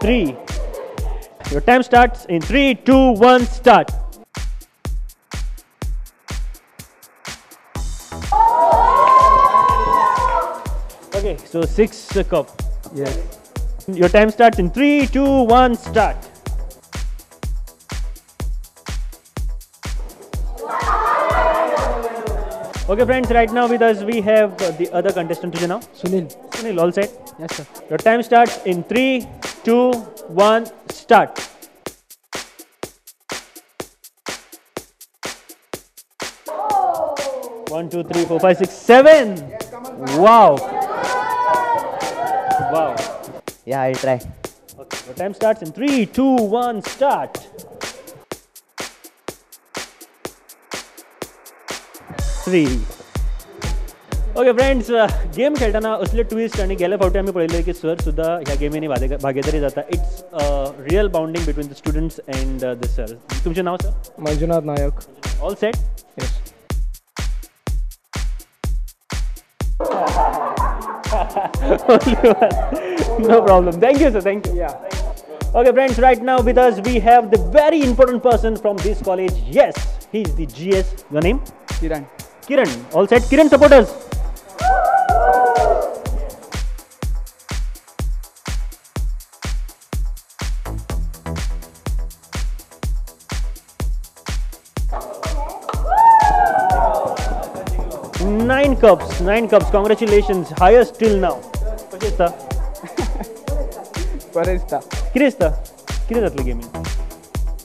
3. Your time starts in 3, 2, 1, start. Okay, so 6 cup. Yes. Your time starts in 3, 2, 1, start. Okay friends, right now with us we have the other contestant. Tujhe now? Sunil. Sunil, all set? Yes sir. Your time starts in 3, 2, 1, start. 1, 2, 3, 4, 5, 6, 7. Yes, come on, wow. Wow. Yeah, I'll try. Okay, your time starts in 3, 2, 1, start. 3. Okay friends, game खेळटना असले twist आनी गेले फावटी आमी पळयले की sir सुद्दां ह्या गेमींनी भागेदारी जाता. It's real bonding between the students and the sir. तुमचें नांव sir? Manjunath Nayak. All set? Yes. Only one. No problem. Thank you sir. Thank you. Yeah. Okay friends, right now with us we have the very important person from this college. Yes, he is the GS. Your name? Kiran. Kiran. All set? Kiran, supporters. Nine cups, 9 cups. Congratulations, highest till now. कशें दिसता? बरें दिसता. कितें दिसता? कितें जातलें गेमीन?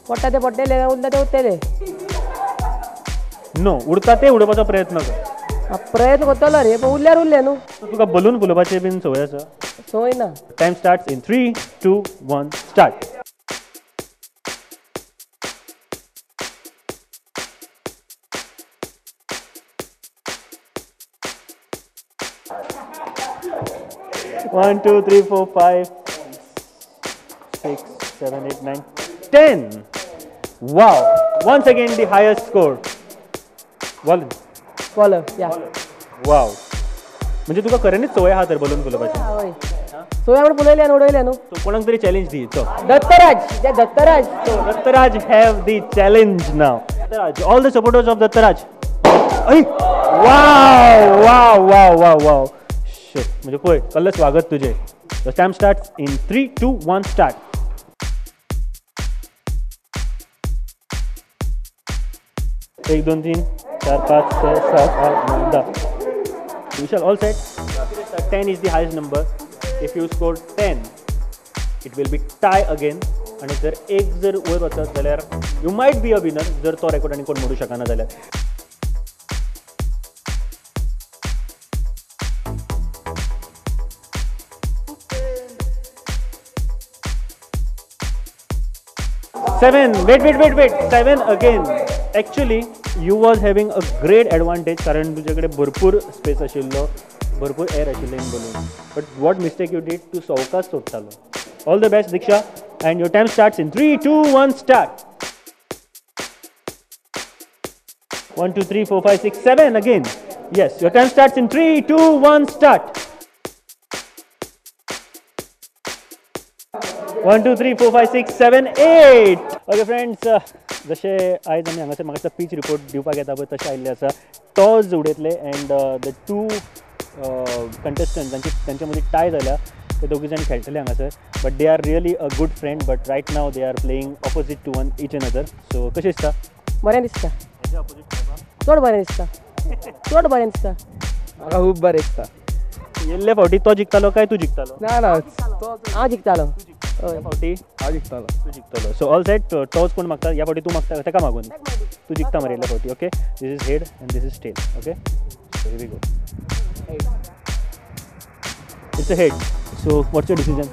पडटा ते पडटले, उरता ते उरतले. नो, उरता ते उडोवपाचो प्रयत्न कर. प्रयत्न करतलो रे, पण उरल्यार उरले न्हू. तुका बलून फुलोवपाची बीन संवय आसा? संवय ना. Time starts in 3, 2, 1, start. 1, 2, 3, 4, 5, 6, 7, 8, 9, 10. Wow! Once again the highest score. Ballin. Baller, yeah. Wow! म्हणजे तुका खऱ्यांनीच संवय आहा तर बलून फुलोवपाची? हय. संवय म्हण फुलयल्या न्हू, उडयल्या न्हू. सो कोणाक तरी चॅलेंज दी. चल. Dattaraj. Dattaraj. So Dattaraj have the challenge now. Dattaraj, all the supporters of Dattaraj. Wow! Wow! Wow! Wow! Wow! Shit. म्हणजे पळय कसलें स्वागत तुजें. The time starts in 3, 2, 1, start. 1, 2, 3, 4, 5, 6, 7, 8, 9, 10. Vishal, all set? 10 is the highest number. If you score 10, it will be tie again. आणि जर एक जर वयर वचत जाल्यार you might be a winner. जर तो रेकॉर्ड आनी कोण मोडूं शकना जाल्यार. 7. Wait, wait, wait, wait. 7 again. Actually, you was having a great advantage कारण तुझ्याकडे भरपूर स्पेस आशिल्लो, भरपूर एअर आशिल्लें in balloon. But what mistake you did, तूं सवकास सोडटालो. All the best, Diksha. And your time starts in 3, 2, 1, start. 1, 2, 3, 4, 5, 6, 7 again. Yes, your time starts in 3, 2, 1, start. 1, 2, 3, 4, 5, 6, 7, 8. Okay friends, जशें आयज आमी हांगासर म्हाका दिसता पीच रिपोर्ट दिवपाक येता पळय तशें आयिल्लें आसा. टॉस उडयतले अँड the two contestant तांचे मदीं टाय जाल्या, ते दोगूय जाण खेळटले हांगासर. But they are really a good friend, but right now they are playing opposite to one each another. So कशें दिसता? बरें दिसता. चड बरें दिसता. चड बरें दिसता. म्हाका खूब बरें दिसता. येल्ले फावटी तो जिखतालो काय तूं जिखतालो? ना ना, हांव जिखतालो. ह्या फावटी हांव जिखतालो. तूं जिखतलो. So all set. टॉस कोण मागता? ह्या फावटी तूं मागता, ताका मागून तूं जिखता मरे ह्या फावटी. Okay, this is head and this is tail. Okay, so here we go. It's a head. So what's your decision?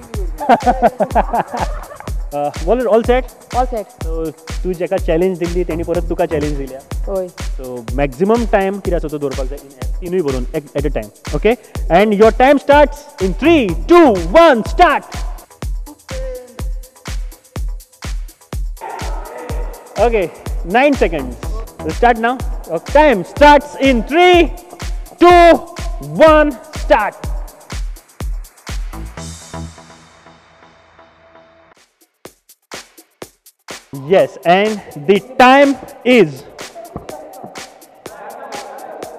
Bowler, all set? All set. So तूं जेका चॅलेंज दिल्ली तेणी परत तुका चॅलेंज दिल्या. हय. सो मॅक्झिमम टायम कितें आसा तो दवरपाक जाय इन तिनूय बरोवन at a time. Okay, and your time starts in 3, 2, 1, start. Okay, 9 seconds. We'll start now. Your time starts in 3, 2, 1, start. Yes, and the time is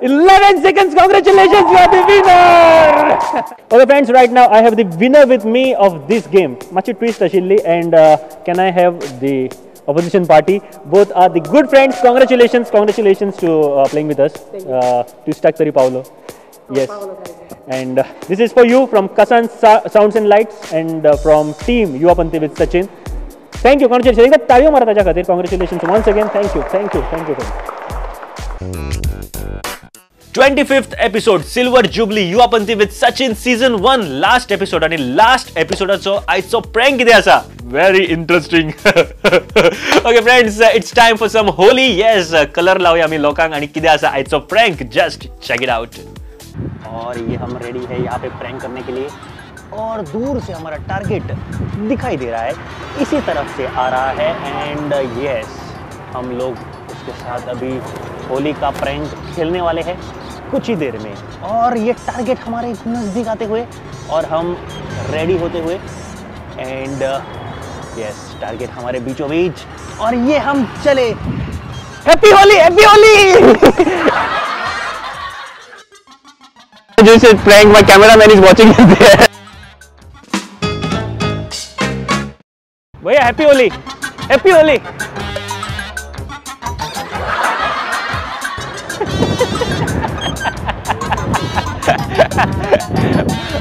11 seconds. Congratulations, you are the winner. Okay friends, right now I have the winner with me of this game. Machi twist ashilli, and can I have the opposition party? Both are the good friends. Congratulations, congratulations to playing with us. Twistak tari Paolo. Yes, and this is for you from Kasan Sounds and Lights and from team Yuva Panti with Sachin. Thank you, congratulations. एकदा ताळयो मारा ताच्या खातीर. Congratulations once again. Thank you, thank you, thank you. 25th episode Silver Jubilee Yuva Panti with Sachin season 1 last episode आणि last एपिसोडाचो आयचो prank कितें आसा, very interesting. Okay friends, it's time for some Holi. Yes, colour लावया आमी लोकांक आनी कितें आसा आयचो prank, just check it out. और ये हम रेडी है यहाँ पे प्रैंक करने के लिए, और दूर से हमारा टारगेट दिखाई दे रहा है, इसी तरफ से आ रहा है। एंड यस, हम लोग उसके साथ अभी होली का प्रैंक खेलने वाले हैं कुछ ही देर में। और ये टारगेट हमारे नज़दीक आते हुए और हम रेडी होते हुए, एंड यस, टारगेट हमारे बीचों बीच, और ये हम चले। Happy Holi, happy Holi. Just prank, my cameraman is watching there. भैया हैप्पी होली, हैप्पी होली।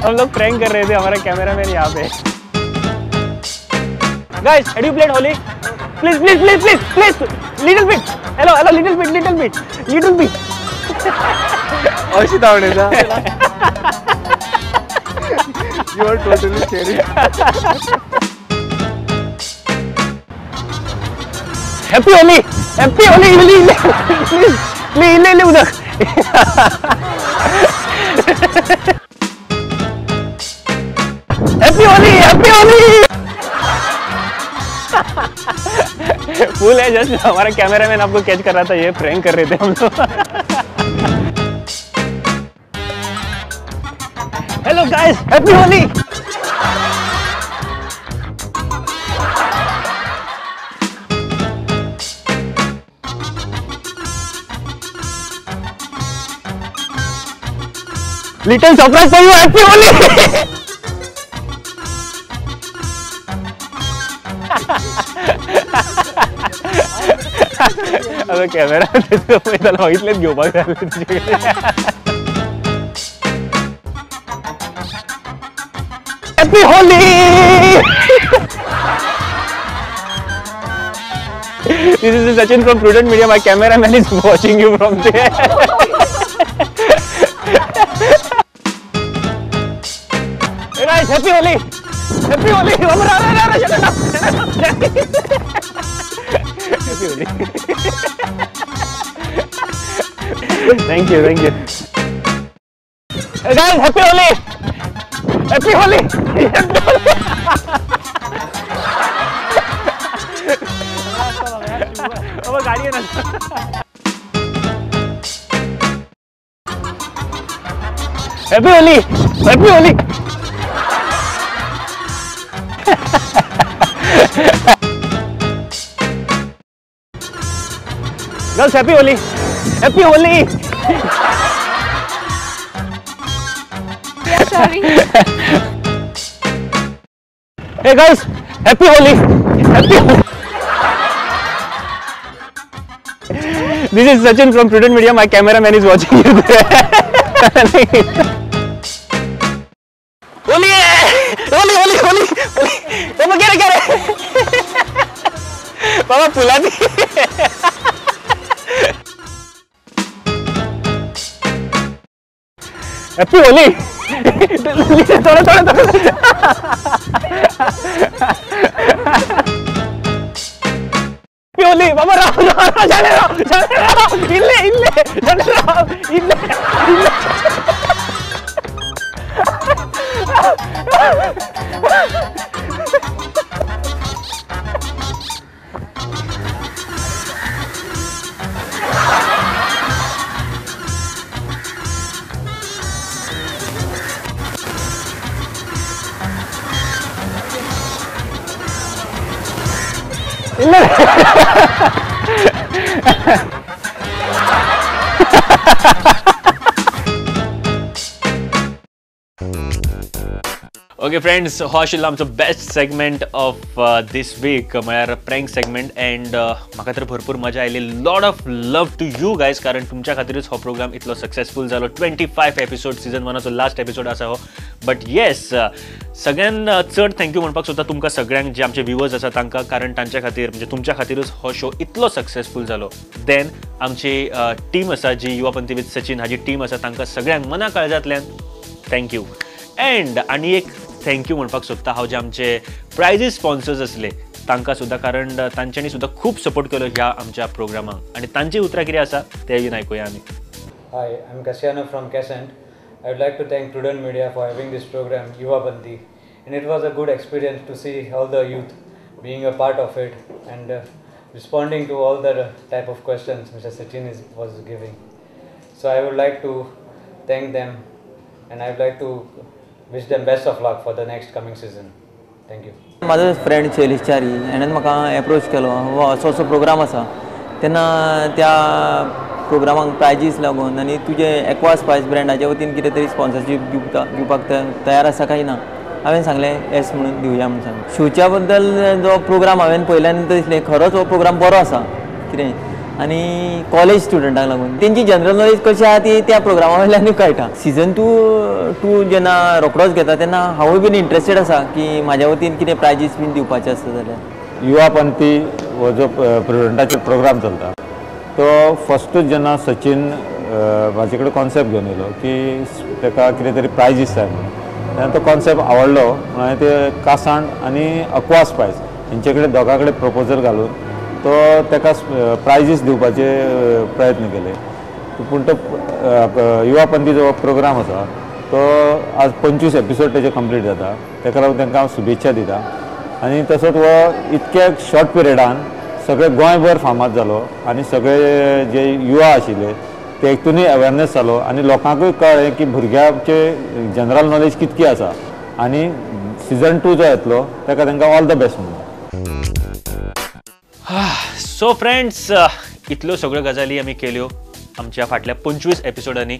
हम लोग प्रैंक कर रहे थे, हमारा कैमरामैन यहाँ pay. Guys, have you played Holi? Please please please please please, little bit, hello hello, little bit, little bit, little bit. अशी धावणेचा. You are totally scary. Happy Holi, happy Holi, please please, इल्ले इल्ले उदक. Happy Holi, happy Holi. फूल है just, हमारा cameraman आपको catch कर रहा था, ये प्रैंक कर रहे थे हम लोग। Hello guys, happy Holi. Little surprise for you, happy Holi. आता कॅमेरा त्याला बघितलेच घेवपाक जाय तुजे कडेन. Happy Holi. This is Sachin from Prudent Media. My cameraman is watching you from there. Hey guys, happy Holi! Happy Holi! Happy Holi! Thank you, thank you. Hey guys, happy Holi! Happy Holi! Happy Holi! बाबा गाडी आहे ना. Happy Holi, happy Holi. Girls, happy Holi, happy Holi. Yeah, sorry. Hey guys, happy Holi, happy Holi. This is Sachin from Prudent Media. My cameraman is watching you there. Holi, Holi, Holi, Holi, Holi. बाबा क्या रे, क्या रे? बाबा फुला दी. Happy Holi. थोड़ा थोड़ा थोड़ा. Happy Holi बाबा. राव राव राव, जाने राव, जाने राव, इल्ले इल्ले, जाने राव, इल्ले इल्ले. ओके फ्रेंड्स, हो आशिल्लो आमचो best segment of this week म्हळ्यार प्रँक सेगमेंट. एंड म्हाका तर भरपूर मजा आयली. Lot of love to you guys, कारण तुमच्या खातीरूच हो प्रोग्राम इतलो सक्सेसफूल जालो. 25 एपिसोड, सिजन 1चो लास्ट एपिसोड आसा हो. बट येस, सगळ्यान चड thank you म्हणपाक सोदता तुमकां सगळ्यांक जे आमचे व्युवर्स आसा तांकां, कारण तांच्या खातीर म्हणजे तुमच्या खातीरूच हो शो इतलो सक्सेसफूल जालो. देन आमची टीम आसा जी युवा पंथी विथ सचिन हाजी टीम आसा तांकां सगळ्यांक मना काळजांतल्यान thank you. And आनी एक thank you म्हणपाक सोदता हांव जे आमचे प्रायजीस स्पॉन्सर्स आसले तांकां सुद्दां, कारण तांच्यांनी सुद्दां खूब सपोर्ट केलो ह्या आमच्या प्रोग्रामाक. आनी तांची उतरां कितें आसा तें बीन आयकुया आमी. Hi, I am Cassiano from Cascent. I would like to thank Prudent Media for having this program Yuva Panthi, and it was a good experience to see all the youth being a part of it and responding to all the type of questions Mr. Sachin was giving. So I would like to thank them and I would like to wish them best of luck for the next coming season. Thank you. म्हाजो friend Shailesh Chari हेणें म्हाका approach केलो, हो असो असो programme आसा, तेन्ना त्या प्रोग्रामाक prizes लागून आनी तुजे एक्वा स्पायस ब्रँडाच्या वतीन कितें तरी स्पॉन्सरशीप दिवपाक तयार आसा काय ना. हांवें सांगलें येस म्हणून दिवया म्हणून सांगलें. शोच्या बद्दल जो प्रोग्राम हांवें पळयल्या नंतर दिसलें खरोच हो प्रोग्राम बरो आसा कितें, आनी कॉलेज स्टुडंटांक लागून तेंची जनरल नॉलेज कशी आहा ती त्या प्रोग्रामा वयल्यानूय कळटा. सिजन 2 जेन्ना रोखडोच घेता तेन्ना हांवूय बीन इंट्रस्टेड आसा की म्हाज्या वतीन कितें प्रायजीस बीन दिवपाचे आसता जाल्यार. युवा पंथी हो जो प्रुडंटाचो प्रोग्राम चलता तो फस्टूच जेन्ना सचिन म्हाजे कडेन कॉन्सेप्ट घेवन येयलो की ताका कितें तरी प्रायजीस जाय म्हणून, तेन्ना तो कॉन्सेप्ट आवडलो म्हणून हांवें ते कासाण आनी अक्वा स्पायस हेंचे कडेन दोगां कडेन प्रपोजल घालून तो ताका प्रायजीस दिवपाचे प्रयत्न केले. पूण तो युवा पंथी जो प्रोग्राम आसा तो आज 25 एपिसोड तेजे कंप्लीट जाता, ताका लागून तांकां हांव शुभेच्छा दिता. आनी तसोच हो इतक्या शॉर्ट पिरियडान सगळे गोंयभर फामाद जालो आनी सगळे जे युवा आशिल्ले ते हितूनय अवेरनेस जालो आनी लोकांकूय कळ्ळें की भुरग्यांचे जनरल नॉलेज कितकी आसा. आनी सिजन 2 जो येतलो ताका तांकां ऑल the best म्हणून. सो फ्रेंड्स, इतल्यो सगळ्यो गजाली आमी केल्यो आमच्या फाटल्या 25 एपिसोडांनी.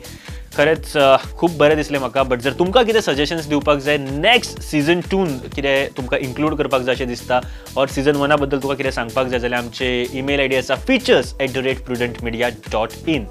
खरेंच खूब बरें दिसलें म्हाका. बट जर तुमकां कितें सजेशन्स दिवपाक जाय नेक्स्ट सिजन 2 कितें तुमकां इन्क्लूड करपाक जाय अशें दिसता, ऑर सिजन 1 बद्दल तुका कितें सांगपाक जाय जाल्यार आमचे ईमेल I D आसा features@prudentmedia.in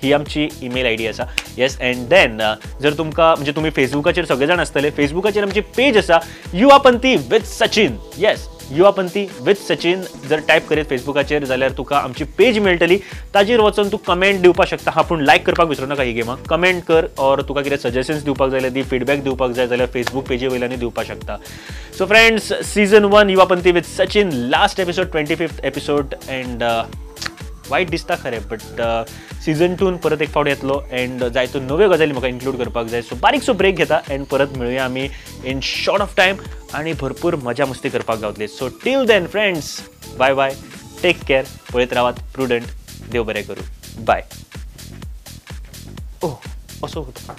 ही आमची ईमेल I D आसा. येस, अँड then जर तुमकां म्हणजे तुमी फेसबुकाचेर सगळे जाण आसतले, फेसबुकाचेर आमची पेज आसा युवा पंथी विथ सचिन. येस, युवा पंथी विथ सचिन जर टायप करीत फेसबुकाचेर जाल्यार तुका आमची पेज मेळटली. ताजेर वचून तूं कमेंट दिवपाक शकता. हा, पूण लायक करपाक विसरू नाका ही गेमाक. कमेंट कर ऑर तुका कितें सजेशन्स दिवपाक जाय दी, फिडबॅक दिवपाक जाय जाल्यार फेसबूक पेजी वयल्यानूय दिवपाक शकता. So friends, season 1 Yuva Panthi with Sachin last episode 25th episode. And वायट दिसता खरें, बट सिजन 2 परत एक फावट येतलो एंड जायत्यो नव्यो गजाली म्हाका इन्क्लूड करपाक जाय. सो बारीकसो ब्रेक घेता एंड परत मेळुया आमी इन शॉर्ट ऑफ टायम आनी भरपूर मजा मस्ती करपाक गावतली. So till then friends, bye bye, take care, पळयत रावात प्रुडंट. देव बरें करूं, बाय. ओ असो होता.